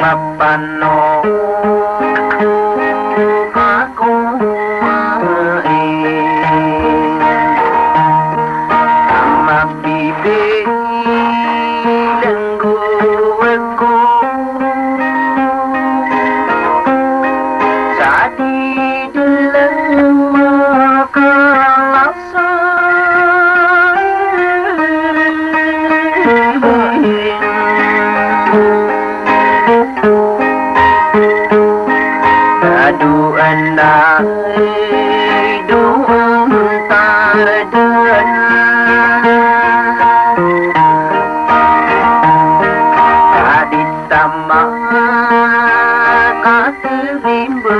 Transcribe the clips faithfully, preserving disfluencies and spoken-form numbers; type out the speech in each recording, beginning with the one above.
Mapapano ako ai a mapipilang ko ako sa di dn lang makalasa. Aduan ay duan tadaan a di tama ka tbimba.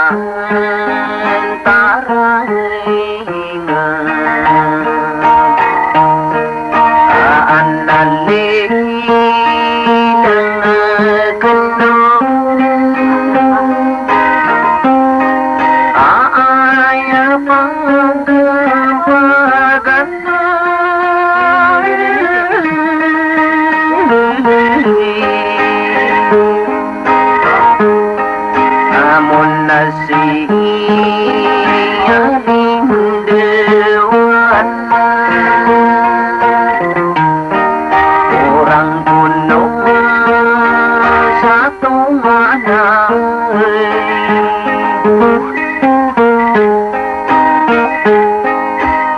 Mararaan taray nga a analilang kno a aya pagpagan Amon na si Alin Dewan, orang kono sa tonganay.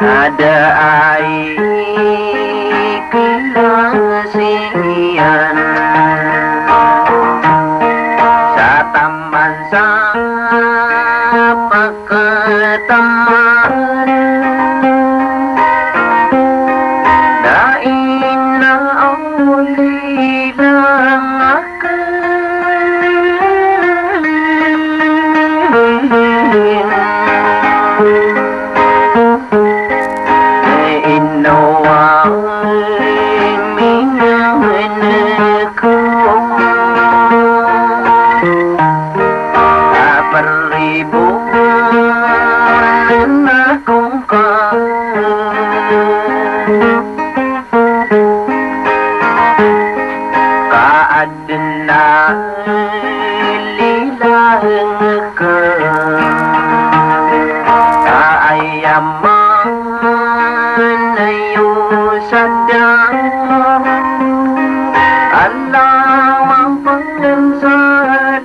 Ada ai klasiyan sa taman sa pakataman. Na ina oli lang Ka adn a lilang ka, ka aya man ayo sa da, ala mapangn sa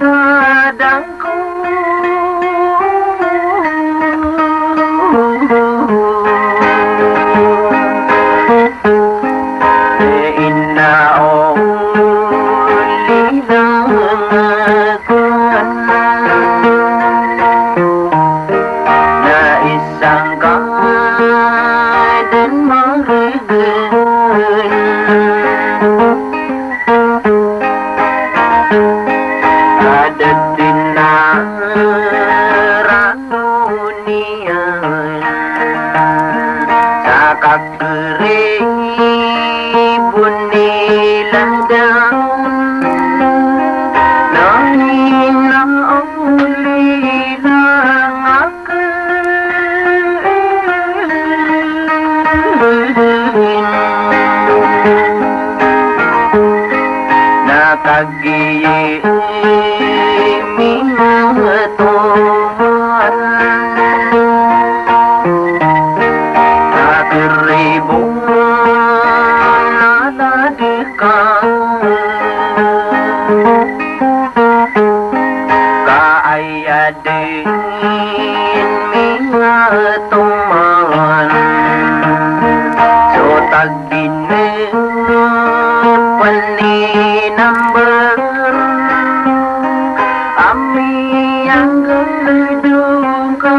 da Adat dn a rano niyan sa kakribon i landaw, na ina o lilang Na kagiya i minatoman man. So taginen paninamber ami angga dongka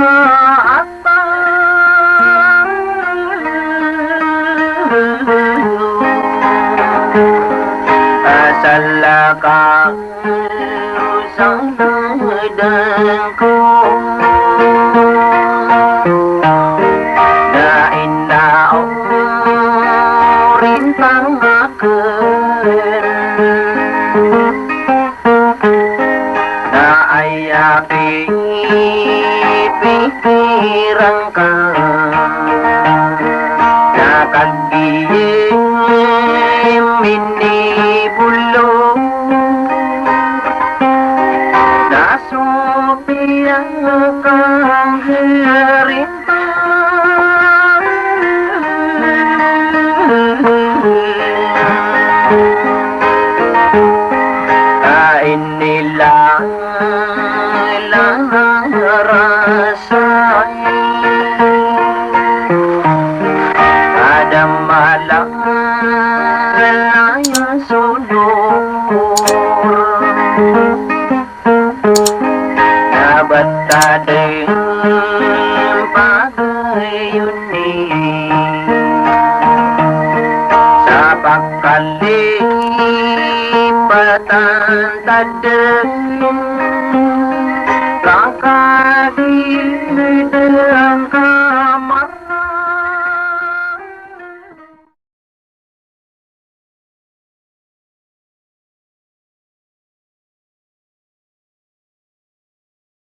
ata. Asal ka Sana dangko na inda o rintang aken. Na aya pipikiran ka na kagiya minibolo. Na so piyakanggirin ta. Ka inilalang rasay. Kada malang aya sonor. Nabatad pagayuni sa pakalipatan tadeg.